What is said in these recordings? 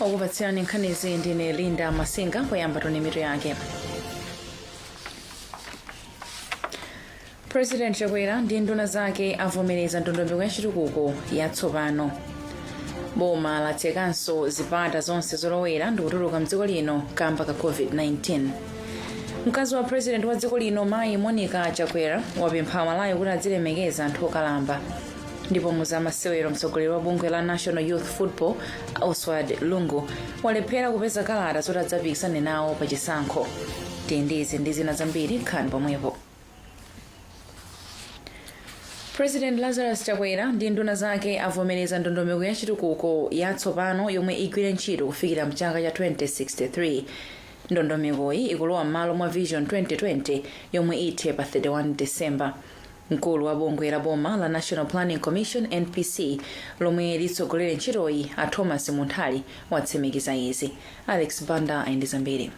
Okupatsirani nkhanizi ndine Linda Masinga. Poyamba toni mitu yake. President Chakwera ndi nduna zake avomereza ndondomeko ya chitukuko yatsopano. Boma latsekanso zipata zonse zolowera ndi kutuluka mdziko lino kamba ka COVID-19. Mkazi wa president wa dziko lino, Mayi Monica Chakwera, wapempha Amalawi kuti adzilemekeza anthu okalamba. Ndipo mu zamasewero, mtsogoleri wa bungwe la National Youth Football, Oswald Lungu, walephera kupeza kalata zoti adzapikisane nawo pa chisankho. Tili ndi izi ndi zina zambiri, khalani pomwepo. President Lazarus Chakwera ndi nduna zake avomereza ndondomeko ya chitukuko yatsopano yomwe igwire ntchito kufikira mchaka cha 2063. Ndondomekoyi ikulowa m'malo mwa Vision 2020 yomwe ithe pa 31 December. Mkulu wa bungwe la boma la National Planning Commission, NPC, lomwe litsogolere ntchitoyi, a Thomas Munthali, watsimikiza izi. Alex Banda ali ndi zambiri.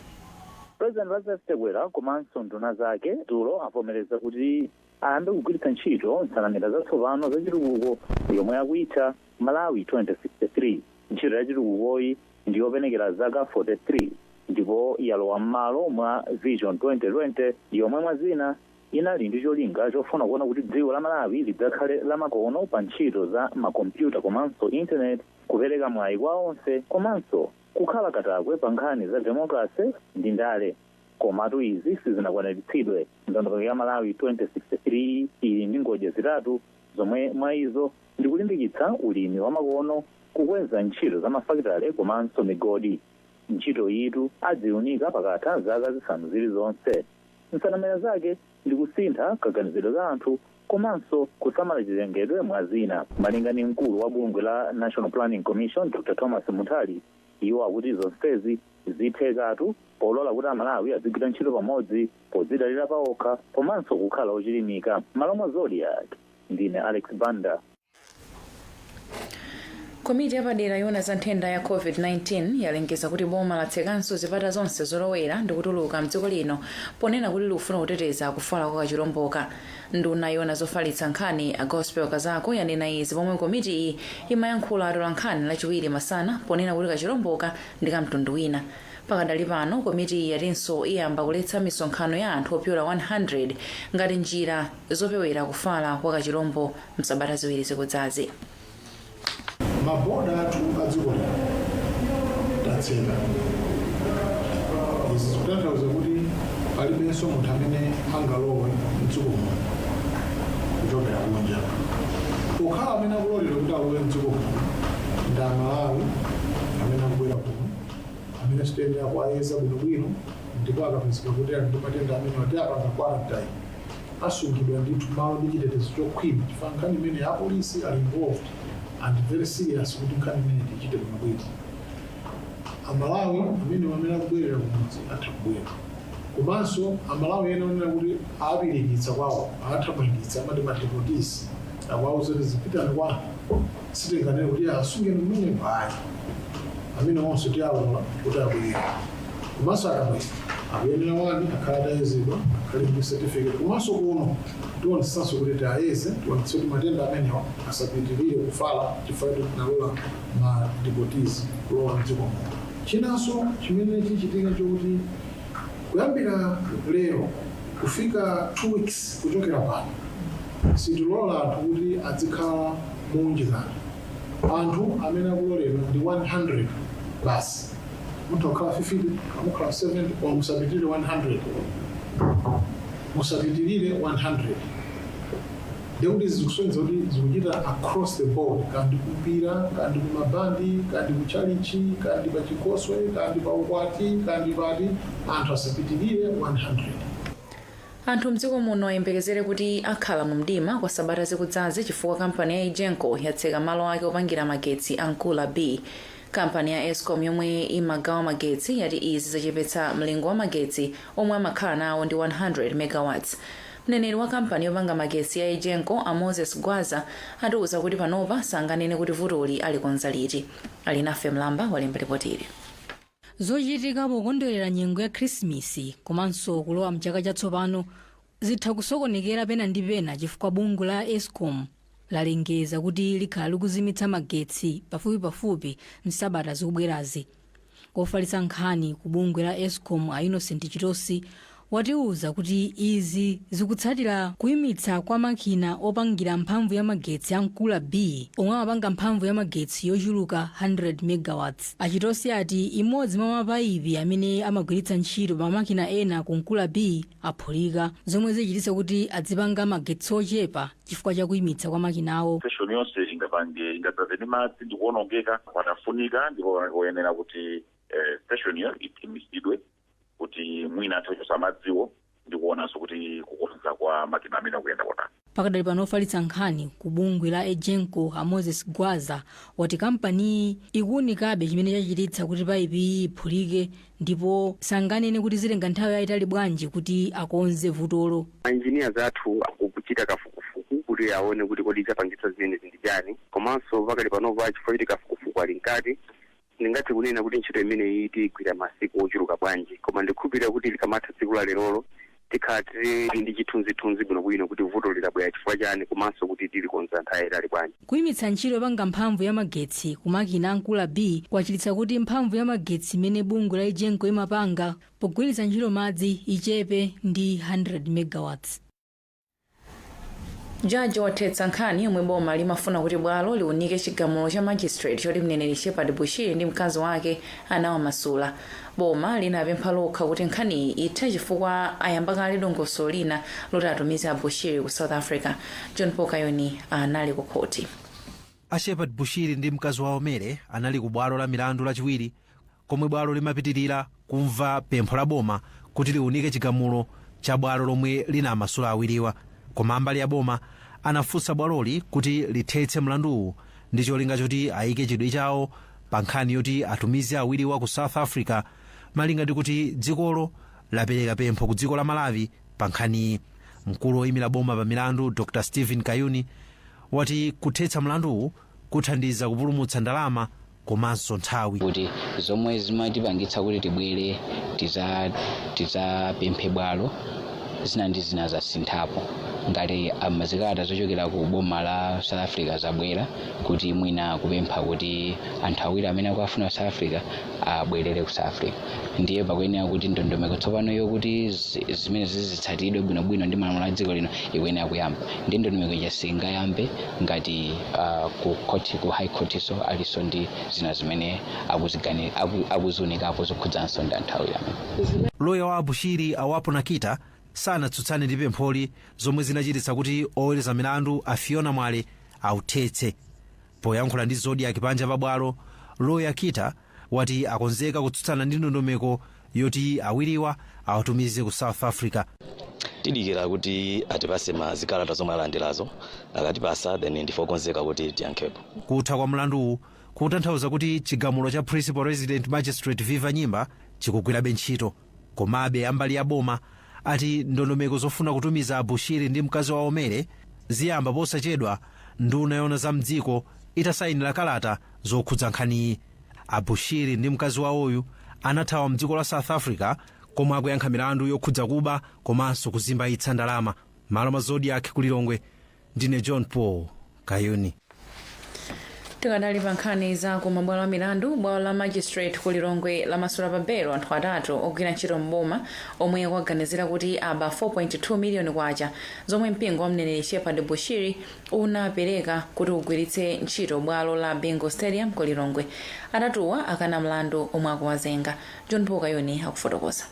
President Lazarus Chakwera komanso nduna zake dzulo avomereza kuti ayambe kugwiritsa ntchito nsanamira zatsopano za chitukuko yomwe akuitcha Malawi 2063. Ntchito ya chitukukoyi ndi yopenekera zaka 43 ndipo yalowa m'malo mwa Vision 2020 yomwe mwa zina inali ndi cholinga chofuna kuona kuti dziko la Malawi lidzakhale lamakono pa ntchito za makompyuta komanso intaneti, kupereka mwayi kwa onse komanso kukhala katakwe pa nkhani za demokrase ndi ndale. Komatu izi sizinakwaniritsidwe. Ndondomeko ya Malawi 2063 ili ndi ngodya zitatu zomwe mwa izo ndi kulimbikitsa ulimi wamakono, kukweza ntchito za mafakitale komanso migodi. Ntchito iyitu adziunika pakatha zaka 5 zilizonse. Nsanamira zake ndi kusintha kaganizidwe ka anthu komanso kusamala chilengedwe mwa zina. Malinga ndi mkulu wa bungwe la National Planning Commission, Dr Thomas Munthali, iwo akuti zonsezi zithekatu polola kuti Amalawi adzigwira ntchito pamodzi podzidalira paokha komanso kukhala ochilimika. M'malo mwa Zodiak, ndine Alex Banda. Komiti yapadera yoona za nthenda ya COVID-19 yalengeza kuti boma latsekanso zipata zonse zolowera ndi kutuluka mdziko lino ponena kuti likufuna kuteteza kufala kwa kachilomboka. Nduna yoona zofalitsa nkhani, a Gospel Kazako, yanena izi pomwe komitiyi imayankhula atolankhani Lachiwiri masana ponena kuti kachilomboka ndi kamtundu wina. Pakadali pano, komitiyi yatinso iyamba kuletsa misonkhano ya anthu opyola 100 ngati njira zopewera kufala kwa kachilombo msabata 2 zikudzazi. Maboda athu a dziko lino tatseka. Izi zikutanthauza kuti palibenso munthu amene angalowe mdziko muno kuchokera kunja. Okhawo amene akuloledwa kuti alowe mdziko muno ndi Amalawi amene akubwera kuno, amene sitiyenera kuwayeza bwinobwino, ndipo akapezeka kuti ali ndi matenda amenewa tiwapanga quarantine. Asungidwa ndithu malo ndi chitetezo chokhwima chifukwa nkhani imeneyi apolisi ali involved and very serious kuti nkhani imeneyi tichite bwinobwino. Amalawi amene amene akubwerera kumudzi atha kubwera, komanso Amalawi ena onena kuti awapirikitsa kwawo, awathamangitsa, amati ma deportees, akuwauza kuti zipitani kwanu, sitinganene kuti asungeni kumeneko ayi. Amene onse tiwalola kuti abwerere, komanso akabwera akuyenera wani akhale atayezedwa, akhale ndi certificate, komanso kuno tionetsetsanso kuti tiayeze, tionetse kuti matenda amenewa asapitirire kufala chifukwa kuti tinalola ma deportees kulowa mdziko muno. Chinanso chimene chichitika chokuti kuyambira lero kufika 2 weeks kuchokera pano sitilola anthu kuti adzikhala mounjikana. Anthu amene akuloledwa ndi 100 basi. Mutha kukhala 50, mukhala 70, koma musapitirire 100. Musapitirire 100. Ndekuti izi zikusonyeza kuti zikuchita across the board, kandi kumpira, kandi kumabandi, kandi kuchalichi, kandi pa chikhoswe, kandi pa ukwati, kandi pati, anthu asapitirire 100. Anthu mdziko muno ayembekezere kuti akhala mu mdima kwa sabata zikudzazi chifukwa kampani ya Egenco yatseka malo ake opangira magetsi a Nkula B. Kampani ya Escom yomwe imagawa magetsi yati izi zachepetsa mlingo wa magetsi omwe amakhala nawo ndi 100 megawatts. Mneneri wa kampani yopanga magetsi ya Egenco, a Moses Gwaza, atiuza kuti panopa sanganene kuti vutoli alikonza liti. Alinafe Mlamba walemba ripoti ili. Zochitika pokondwerera nyengo ya Khrisimisi komanso kulowa mchaka chatsopano zitha kusokonekera pena ndi pena chifukwa bungwe la Escom Lalengeza kuti likhala likuzimitsa magetsi pafupipafupi msabata zikubwerazi. Ofalitsa nkhani ku bungwe la ESCOM, a Innocent Chitosi, watiuza kuti izi zikutsatira kuyimitsa kwa makina opangira mphamvu ya magetsi a Nkula B, omwe amapanga mphamvu ya magetsi yochuluka 100 megawatts. Achitosi ati imodzi mwa mapayipi amene amagwiritsa ntchito pa makina ena ku Nkula B aphulika, zomwe zichititsa kuti adzipanga magetsi ochepa chifukwa cha kuyimitsa kwa makinawo. Station yonse ingapange ingadzaze ndi madzi ndi kuwonongeka. Panafunika ndipo poyenera kuti station iyo ithimisidwe kuti mwina athe kuchosa madziwo ndi kuonanso kuti kukonza kwa makina amene akuyenda kotani. Pakadali pano, ofalitsa nkhani ku bungwe la EGENCO, a Moses Gwaza, wati kampaniyi ikuwunikabe chimene chachititsa kuti payipi iphulike, ndipo sanganene kuti zitenga nthawi yayitali bwanji kuti akonze vutolo. Engineers athu akuchita kafukufuku kuti aone kuti kodi chapangitsa zimenezi ndi chani. Komanso pakali panopa, chifukwa choti kafukufuku ali mkati, ndingathe kunena kuti ntchito imeneyi tiyigwira masiku ochuluka bwanji, koma ndikukhulupirira kuti likamatha tsiku la lerolo tikhala tili ndi chithunzithunzi bwinobwino kuti vuto lidabwera chifukwa chani, komanso kuti tilikonza nthawi yayitali bwanji. Kuyimitsa ntchito yopanga mphamvu ya magetsi ku makina a Nkula B kwachititsa kuti mphamvu ya magetsi imene bungwe la EGENCO imapanga pogwiritsa ntchito madzi ichepe ndi 100 megawatts. Jaji wathetsa nkhani yomwe boma limafuna kuti bwalo liunike chigamulo cha magistrate choti mneneri Shepherd Bushiri ndi mkazi wake anawamasula. Boma linapempha lokha kuti nkhaniyi ithe chifukwa ayamba kale dongosolo lina loti atumize a Bushiri ku South Africa. John Paul Kayoni anali ku khoti. A Shepherd Bushiri ndi mkazi wawo Mere anali ku bwalo la milandu Lachiwiri, komwe bwalo limapitirira kumva pempho la boma kuti liunike chigamulo cha bwalo lomwe linamasula awiriwa. Koma ambali ya boma anafunsa bwaloli kuti lithetse mlanduwu ndi cholinga choti ayike chidwi chawo pa nkhani yoti atumize awiriwa ku South Africa, malinga ndi kuti dzikolo lapereka pempho ku dziko la Malawi pa nkhaniyi. Mkulu woyimira boma pa milandu, Dr Stephen Kayuni, wati kuthetsa mlanduwu kuthandiza kupulumutsa ndalama komanso nthawi. Kuti zomwe zimatipangitsa kuti tibwere tizapemphe bwalo, zina ndi zina zasinthapo, ngati amazikalata zochokera ku boma la South Africa zabwera kuti mwina kupempha kuti anthu awiri amene akuafuna South Africa abwerere ku South Africa. Ndiye pakuyenera kuti ndondomeko tsopano yokuti zimene zizitsatidwe bwinobwino ndi malamulo a dziko lino ikuyenera kuyamba, ndi ndondomeko ija singayambe ngati ku court, ku High Court so aliso ndi zina zimene akuziunikapo zokhudzanso ndi anthu awiri amene. Loya wa Abushiri, Awapo Nakita, sanatsutsane ndi pempholi, zomwe zinachititsa kuti oweruza milandu a Fiona Mwale authetse. Poyankhula ndi Zodiak panja pa bwalo, loya Kita wati akonzeka kutsutsana ndi ndondomeko yoti awiriwa awatumize ku South Africa. Tidikira kuti atipase mazikalata zomwe alandirazo. Akatipasa, then ndife okonzeka kuti tiyankhepo. Kutha kwa mlanduwu kutanthauza kuti chigamulo cha Principal Resident Magistrate Viva Nyimba chikugwirabe ntchito. Komabe ambali ya boma ati ndondomeko zofuna kutumiza Abushiri ndi mkazi wawo Mere ziyamba posachedwa, nduna yona za mdziko itasayinira kalata zokhudza nkhaniyi. Abushiri ndi mkazi wawoyu anathawa mdziko la South Africa, komwe akuyankha milandu yokhudza kuba komanso kuzimbayitsa ndalama. Malo ma Zodiak kulilongwe, ndine John Paul Kayuni. Tikadali pa nkhani za ku mabwalo a milandu, bwalo la magistrate ku Lilongwe lamasula pa belo anthu atatu ogwira ntchito mboma omwe akuganizira kuti aba 4.2 miliyoni kwacha zomwe mpingo wa mneneri Shepherd Bushiri unapereka kuti ugwiritse ntchito bwalo la Bingu Stadium ku Lilongwe. Atatuwa akana mlandu omwe akuwazenga. John Paul Kayuni akufotokoza.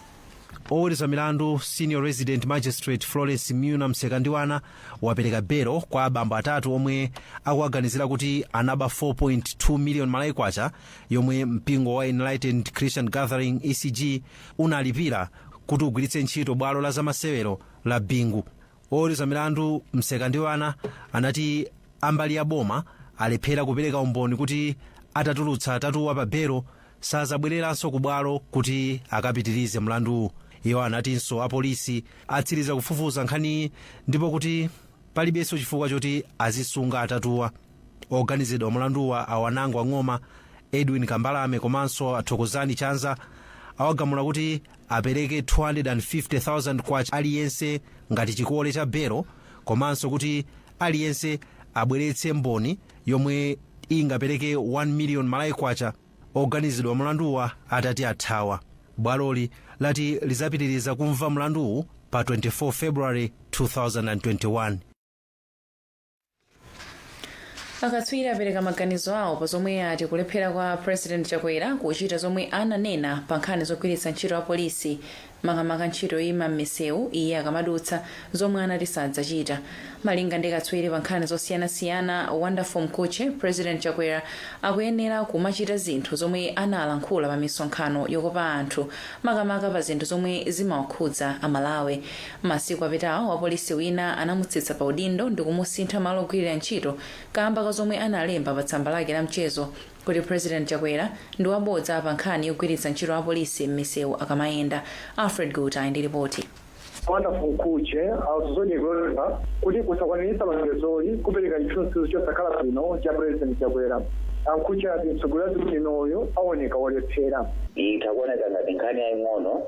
Oweruza milandu, Senior Resident Magistrate Florence Muna Msekandiwana, wapereka belo kwa abambo atatu omwe akuwaganizira kuti anaba 4.2 million Malawi kwacha yomwe mpingo wa Enlightened Christian Gathering, ECG, unalipira kuti ugwiritse ntchito bwalo la zamasewero la Bingu. Oweruza milandu Msekandiwana anati ambali ya boma alephera kupereka umboni kuti atatulutsa atatuwa pa belo sazabwereranso ku bwalo kuti akapitirize mlanduwu. Iwo anatinso apolisi atsiriza kufufuza nkhaniyi ndipo kuti palibenso chifukwa choti azisunga atatuwa. Oganizidwa mlanduwa, Awanangwa Ng'oma, Edwin Kambalame komanso Athokozani Chanza, awagamula kuti apereke 250,000 kwacha aliyense ngati chikole cha belo, komanso kuti aliyense Abweretse mboni yomwe ingapereke 1 million Malawi kwacha oganizidwa mlanduwa atati athawa. Bwaloli lati lizapitiriza kumva mlanduwu pa 24 February 2021. Akatswiri apereka maganizo awo pa zomwe ati kulephera kwa President Chakwera kuchita zomwe ananena pa nkhani zogwiritsa ntchito apolisi, makamaka ntchito yoyima m'misewu iye akamadutsa, zomwe anati sadzachita. Malinga ndi katswiri pa nkhani zosiyanasiyana Wonderful Mkhutche, President Chakwera akuyenera kumachita zinthu zomwe analankhula pa misonkhano yokopa anthu, makamaka pa zinthu zomwe zimawakhudza Amalawi. Masiku apitawo wapolisi wina anamutsitsa pa udindo ndi kumusintha malo ogwirira ntchito kamba ka zomwe analemba pa tsamba lake la mchezo kuti President Chakwera ndi wabodza pa nkhani yogwiritsa ntchito apolisi m'misewu akamayenda. Alfred Guta ndi ripoti. Wonderful Mkhutche auza kuti kusakwaniritsa lonjezoli kupereka chithunzithunzi chosakhala bwino cha President Chakwera. A Mkhutche ati mtsogoleri wa dziko linoyo aoneka wolephera. Itakuoneka ngati nkhani yaying'ono,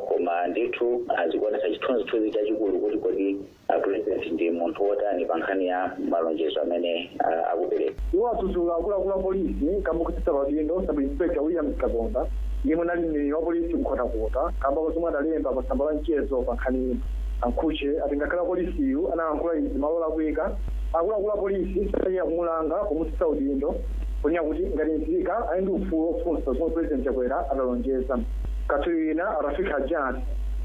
koma ndithu azikuonesa chithunzithunzi chachikulu kuti kodi President ndi munthu wotani pa nkhani ya malonjezo amene akupereka. Iwo adzudzula akuluakulu a polisi kamba kutsitsa paudindo Sub Inspector William Kaponda, yemwe anali mneneri wa polisi Nkhotakota, kamba zomwe adalemba pa tsamba la mchezo pa nkhaniyi. A Mkhutche ati ngakhale apolisiyu analankhula izi malo olakwika, akuluakulu a polisi sayenera kumulanga pomutsitsa udindo, ponena kuti ngati nzika ali ndi ufulu wofunsa zomwe President Chakwera adalonjeza. Katswiri wina, Rafik Hajat,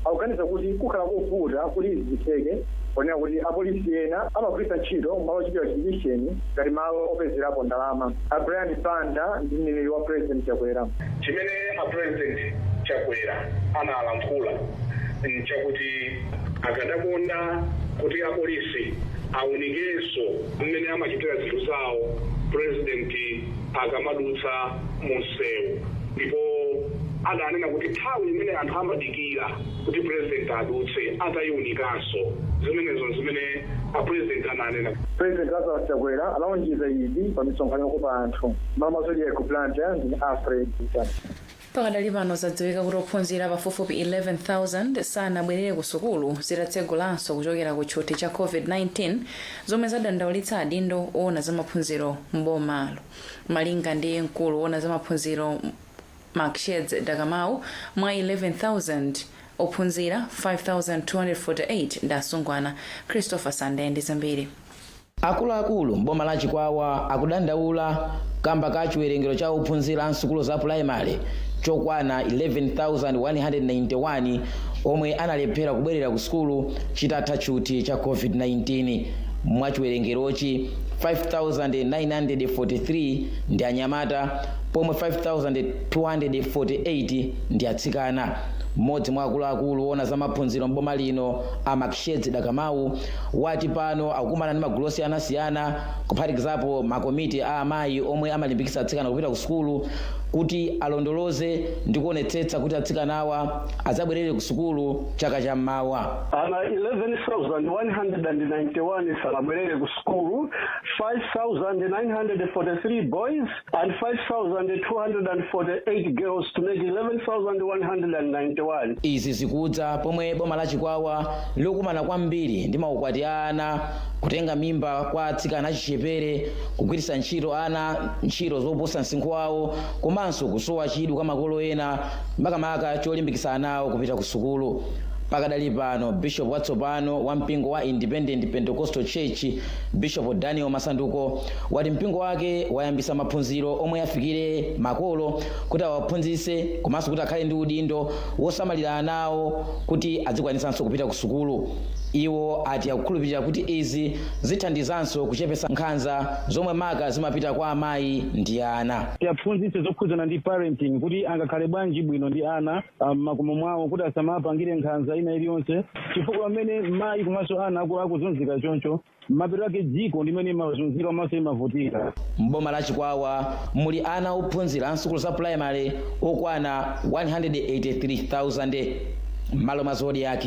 akuganiza kuti kukhala kovuta kuti izi zitheke, ponena kuti apolisi ena amagwiritsa ntchito malo ochitira chipikisheni ngati malo opezerapo ndalama. A Brian Banda ndi mneneri wa President Chakwera. Chimene a President Chakwera analankhula nchakuti akadakonda kuti apolisi aunikenso mmene amachitira zinthu zawo President akamadutsa munsewu, ndipo adanena kuti nthawi imene anthu amadikira kuti President adutse atayiunikanso. Zimenezo zimene a President ananena. President Lazarus Chakwera analonjeza izi pa misonkhano yokopa anthu. M'malo mwa Zodiak ku Blantyre, ndine Alfred Guta. Pakadali pano zadziwika kuti ophunzira pafupifupi 11,000 sanabwerere ku sukulu zitatsegulanso kuchokera ku tchuthi cha COVID-19, zomwe zadandaulitsa adindo owona zamaphunziro m'bomalo. Malinga ndi mkulu woona zamaphunziro Macsheds Dakamau, mwa 11,000 ophunzira, 5248 ndi asungwana. Christopher Sande ndi zambiri. Akuluakulu mboma la Chikwawa akudandaula kamba ka chiwerengero cha ophunzira a nsukulu za pulaimali chokwana 11,191 omwe analephera kubwerera ku sukulu chitatha tchuthi cha COVID-19. Mwa chiwerengerochi, 5943 ndi anyamata pomwe 5248 ndi atsikana. Mmodzi mwa akuluakulu ona za maphunziro mboma lino, a Macsheds Dakamau, wati pano akukumana ndi magulu osiyanasiyana, kuphatikizapo makomiti a amayi omwe amalimbikitsa atsikana kupita ku sukulu, kuti alondoloze ndi kuonetsetsa kuti atsikanawa adzabwerere ku sukulu chaka cham'mawa. Ana 11,191 sanabwerere ku sukulu, 5,943 boys and 5,248 girls to make 11,191. Izi zikudza pomwe boma la Chikwawa likukumana kwambiri ndi maukwati a ana, kutenga mimba kwa atsikana achichepere, kugwiritsa ntchito ana ntchito zoposa msinkhu wawo, komanso kusowa chidwi kwa makolo ena, makamaka cholimbikitsa ana awo kupita ku sukulu. Pakadali pano, bishop watsopano wa mpingo wa Independent Pentecostal Church, Bishop Daniel Masanduko, wati mpingo wake wayambisa maphunziro omwe afikire makolo kuti awaphunzitse komanso kuti akhale ndi udindo wosamalira ana awo kuti azikwanisanso kupita ku sukulu. Iwo ati akukhulupirira kuti izi zithandizanso kuchepetsa nkhanza zomwe maka zimapita kwa amayi ndi ana. Tiaphunzitse zokhudzana ndi parenting, kuti angakhale bwanji bwino ndi ana m'makomo mwawo, kuti asamapangire nkhanza ina iliyonse, chifukwa pamene mayi komanso ana akuzunzika choncho, mapeto ake dziko ndimene imazunzika komanso imavutika. Mboma la Chikwawa muli ana ophunzira a za primary okwana 183,000. M'malo mwa Zodiak,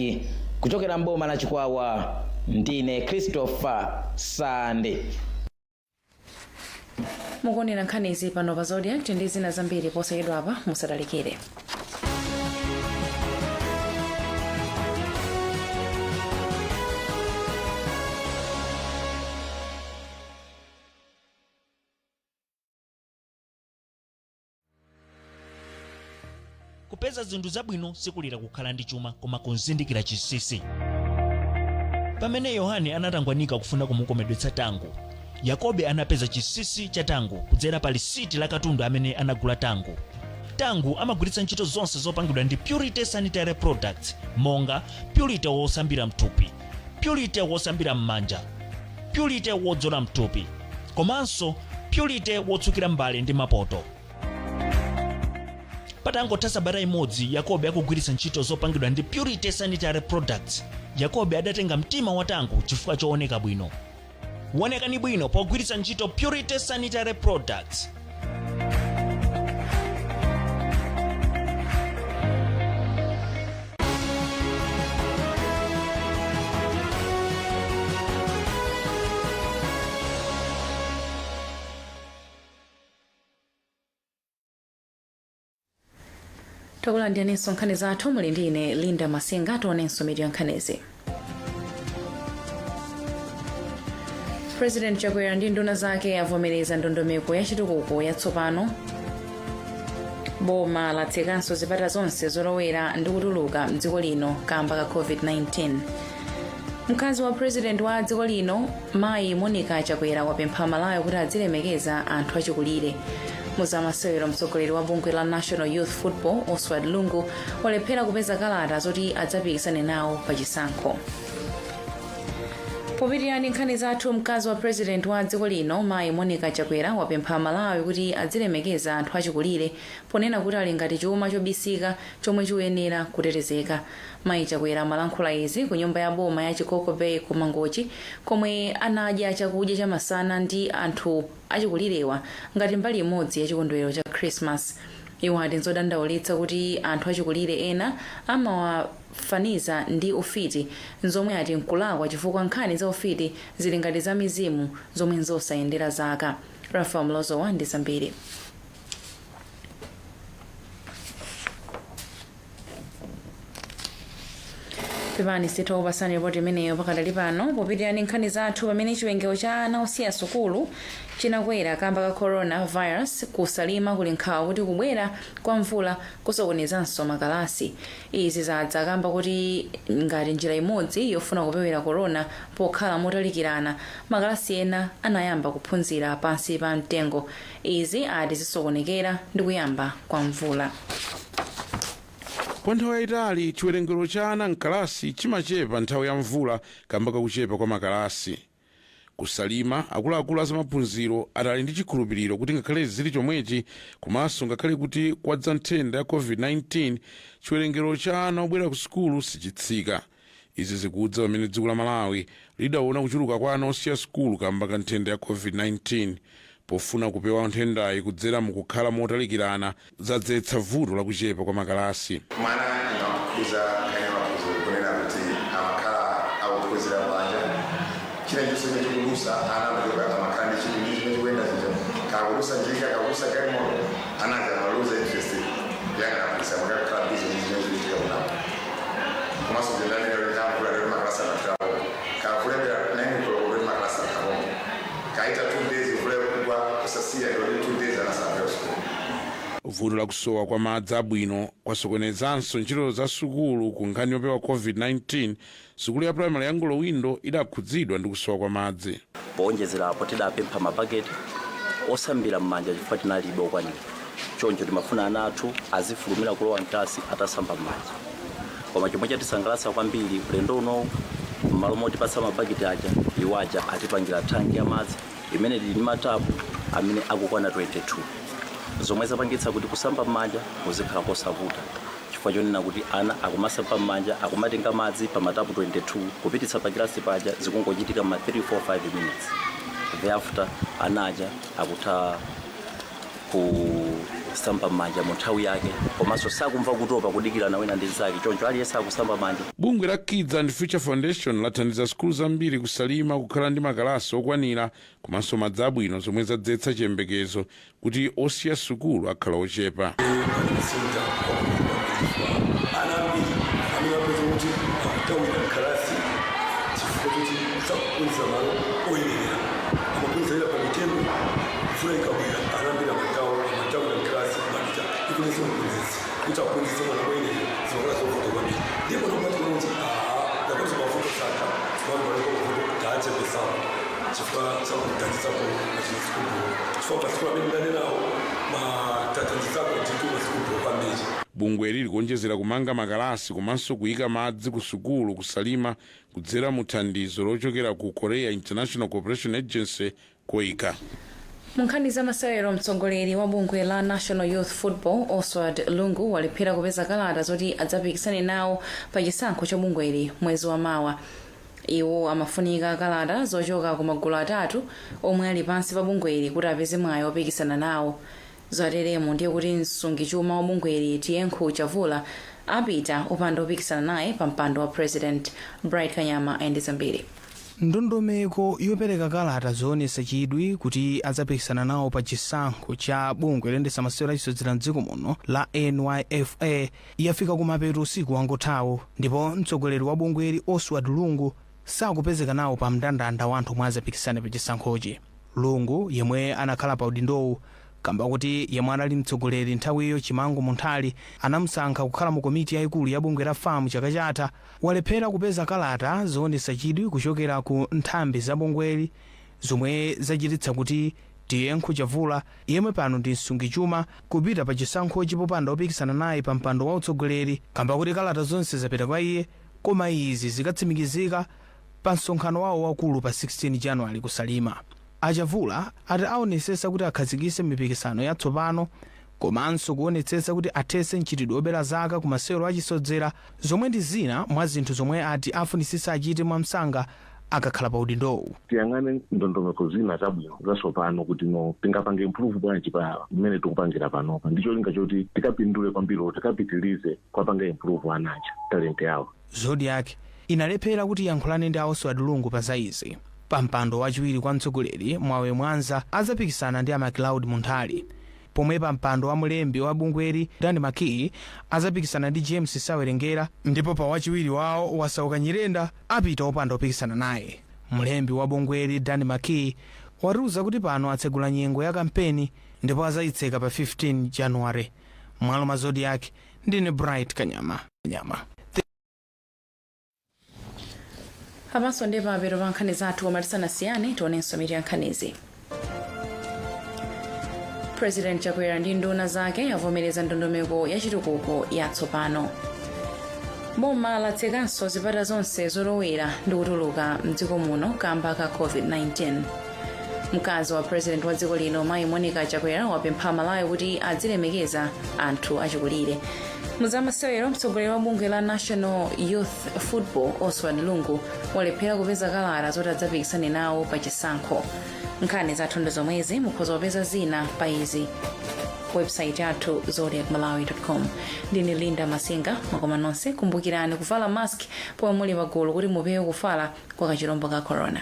kuchokera mboma la Chikwawa, ndine Christopher Sande. Mukuonera nkhanizi pano pa Zodiak ndi zina zambiri posachedwapa, musatalikire. Kupeza zinthu zabwino sikulira kukhala ndi chuma, koma kuzindikira chinsinsi. Pamene Yohane anatangwanika kufuna kumukomedwetsa Tango, Yakobe anapeza chinsinsi cha Tango kudzera pa lisiti la katundu amene anagula Tango. Tango amagwiritsa ntchito zonse zopangidwa ndi Purity Sanitary Products, monga Purity wosambira mthupi, Purity wosambira m'manja, Purity wodzola mthupi, komanso Purity wotsukira mbale ndi mapoto. Patangotha sabata imodzi Yakobe akugwiritsa ntchito zopangidwa ndi Purity Sanitary Products, Yakobe adatenga mtima wa Tango chifukwa chooneka bwino. Wonekani bwino pogwiritsa ntchito Purity Sanitary Products. Takulandiranso nkhani zathu, muli ndi ine Linda Masinga. Tionenso mitu ya nkhanizi. President Chakwera ndi nduna zake avomereza ndondomeko ya chitukuko yatsopano. Boma latsekanso zipata zonse zolowera ndi kutuluka mdziko lino kamba ka COVID-19. Mkazi wa president wa dziko lino, Mayi Monica Chakwera, wapempha Malawi kuti azilemekeza anthu achikulire. Muzamasewero, mtsogoleri wa bungwe la National Youth Football, Oswald Lungu, walephera kupeza kalata zoti adzapikisane nawo pa chisankho. Popitirira ndi nkhani zathu, mkazi wa president wa dziko lino, Mayi Monica Chakwera, wapempha Malawi kuti azilemekeza anthu achikulire, ponena kuti ali ngati chuma chobisika chomwe chikuyenera kutetezeka. Mayi Chakwera amalankhula izi ku nyumba ya boma ya Chikoko Bay ku Mangochi, komwe anadya chakudya chamasana ndi anthu achikulirewa ngati mbali imodzi ya chikondwerero cha Christmas. Iwo ati nzodandaulitsa kuti anthu achikulire ena amawafaniza ndi ufiti, nzomwe ati nkulakwa chifukwa nkhani za ufiti zili ngati za mizimu zomwe nzosayendera zaka. Rafael Mlozowa ndi zambiri. Pepani, sitha kupasani ripoti imeneyo pakadali pano. Popitirira ndi nkhani zathu, pamene chiwerengero cha ana osiya sukulu chinakwera kamba ka coronavirus, kuSalima kuli nkhawa kuti kubwera kwa mvula kusokonezanso makalasi. Izi zadza kamba kuti ngati njira imodzi yofuna kupewera corona pokhala motalikirana, makalasi ena anayamba kuphunzira pansi pa mtengo. Izi ati zisokonekera ndi kuyamba kwa mvula. Kwa nthawi yayitali, chiwerengero cha ana mkalasi chimachepa nthawi ya mvula kamba kakuchepa kwa makalasi. KuSalima, akuluakulu a zamaphunziro adali ndi chikhulupiriro kuti ngakhale zili chomwechi, komanso ngakhale kuti kwadza nthenda ya COVID-19, chiwerengero cha ana obwera ku sukulu sichitsika. Izi zikudza pamene dziko la Malawi lidaona kuchuluka kwa ana osiya sukulu kamba ka nthenda ya COVID-19. Pofuna kupewa nthendayi kudzera mukukhala motalikirana, zadzetsa vuto la kuchepa kwa makalasi. Mwana imakhuza nkhani ya maphunziro, kunena kuti amakhala akuphunzira panja, china chonse chimene chikudusa, ana amachoka, amakhala ndi chidwi ndi chimene chikuyenda chija, kakudusa njinga, kakudusa galimoto, ana aja amaluza interest kuyang'ana phunzira, amakakhala busy ndi zimene zikuchitika kunapo. Komanso zindanena kuti kamvula kuti makalasi amathirapo, kavulembera 9 koloko kuti makalasi athapo, kaita 2 days mvula ikugwa kusasiya, ndoti 2 days anasapita sukulu. Vuto la kusowa kwa madzi abwino kwasokonezanso ntchito za sukulu ku nkhani yopewa COVID-19. Sukulu ya primary ya Ngolowindo idakhudzidwa ndi kusowa kwa madzi. Powonjezerapo, tidapempha mabaketi osambira m'manja chifukwa tinalibe okwanira, choncho timafuna ana athu azifulumira kulowa mkalasi atasamba m'manja. Koma chomwe chatisangalatsa kwambiri ulendo uno, m'malo motipatsa mabaketi aja, iwo aja atipangira thanki ya madzi imene ili ndi matapu amene akukwana 22, zomwe zapangitsa kuti kusamba m'manja kuzikhala kosavuta, chifukwa chonena kuti ana akumasamba m'manja, akumatenga madzi pa matapu 22 kupititsa pa kilasi paja, zikungochitika ma 3 4 5 minutes. Thereafter ana aja akutha kusamba m'manja mu nthawi yake, komanso sakumva kutopa kudikirana wina ndi mnzake, choncho aliyense akusamba manja. Bungwe la Kids and Future Foundation lathandiza sukulu zambiri kuSalima kukhala ndi makalasi okwanira komanso madzi abwino, zomwe zadzetsa chiyembekezo kuti osiya sukulu akhala ochepa. Kusintha ana ambiri amene apeza kuti akuthawira mkalasi chifukwa choti sakuphunzira malo oyenerera, amaphunzira pa mitengo. Mvula ikabwera, ana ambiri amathawa, amathawira mkalasi kumapita, ikunenso mphunzitsi. Kuti aphunzitse mwana moyenera zimakhala zovuta kwambiri. Ndipo nokuti kuti ngakuti mavuto saka vanhu mavuto taachepesapo chifukwa chakuthandisapo machina school board, chifukwa masikulu amene ndanenawo matathandisako ndithu ma school board kwambiri. Bungweli likuonjezera kumanga makalasi komanso kuyika madzi ku sukulu kuSalima kudzera mu thandizo lochokera ku Korea International Cooperation Agency, KOICA. Mu nkhani za masewero, mtsogoleri wa bungwe la National Youth Football, Oswald Lungu, walephera kupeza kalata zoti adzapikisane nawo pa chisankho cha bungweli mwezi wa mawa. Iwo amafunika kalata zochoka ku magulu atatu omwe ali pansi pa bungweli kuti apeze mwayi wopikisana nawo. Zateremo ndiye kuti msungichuma wa bungweli, Tiyenkhu Chavula, apita opanda opikisana naye pa mpando wa president. Bright Kanyama ayende zambiri. Ndondomeko yopereka kalata zoonetsa chidwi kuti adzapikisana nawo pa chisankho cha bungwe loyendetsa masewero achisodzera mdziko muno la NYFA yafika kumapeto usiku wangothawo, ndipo mtsogoleri wa bungweli, Oswald Lungu, sakupezeka nawo pa mndandanda wa anthu omwe adzapikisane pa chisankhochi. Lungu, yemwe anakhala pa udindowu kamba kuti yemwe anali mtsogoleri nthawiyo, Chimango Munthali, anamusankha kukhala mu komiti yayikulu ya bungwe la FAM chaka chatha, walephera kupeza kalata zoonetsa chidwi kuchokera ku nthambi za bungweli, zomwe zachititsa kuti Tiyenkhu Chavula, yemwe pano ndi msungichuma, kupita pa chisankhochi popanda opikisana naye pa mpando wa utsogoleri, kamba kuti kalata zonse zapita kwa iye. Koma izi zikatsimikizika pa msonkhano wawo wakulu pa 16 Januwale kuSalima. Achavula ati aonetsetsa kuti akhazikitse mipikisano yatsopano komanso kuonetsetsa kuti athetse mchitidwe obera zaka ku masewero achisodzera, zomwe ndi zina mwa zinthu zomwe ati afunitsitsa achite mwamsanga akakhala pa udindowu. Tiyang'ane ndondomeko zina zabwino zatsopano kuti no tingapange improve bwanji pa mmene tikupangira panopa, ndi cholinga choti tikapindule kwambiri, tikapitilize kwapanga improve anacha talent yawo. Zodiak inalephera kuti iyankhulane ndi a Oswald Lungu pa za izi. Pa mpando wachiwiri kwa mtsogoleri, Mwawe Mwanza adzapikisana ndi a Macloud Munthali, pomwe pa mpando wa mlembi wa bungweli, Dan Maki adzapikisana ndi James Sawerengera, ndipo pa wachiwiri wawo, Wasauka Nyirenda, apita opanda opikisana naye. Mlembi wa bungweli, Dan Maki, watiuza kuti pano atsegula nyengo ya kampeni ndipo azayitseka pa 15 Januware. Mwalo mwa Zodiak, ndine Bright Kanyama Nyama. Apanso ndi pamapeto pa nkhani zathu, koma tisanasiyane tionenso mitu ya nkhanizi. President Chakwera ndi nduna zake avomereza ndondomeko ya chitukuko yatsopano. Boma latsekanso zipata zonse zolowera ndi kutuluka mdziko muno kamba ka COVID-19. Mkazi wa president wa dziko lino, Mayi Monica Chakwera, wapempha Malawi kuti azilemekeza anthu achikulire. Muzamasewero, mtsogoleri wa bungwe la National Youth Football, Oswald Lungu, walephera kupeza kalata zoti adzapikisane nawo pa chisankho. Nkhani zathu ndi zomwezi. Mukhoza kupeza zina pa izi website yathu, zodiakmalawi.com. Ndine Linda Masinga. Mwakoma nonse. Kumbukirani kuvala mask pomwe muli pagulu kuti mupewe kufala kwa kachirombo ka corona.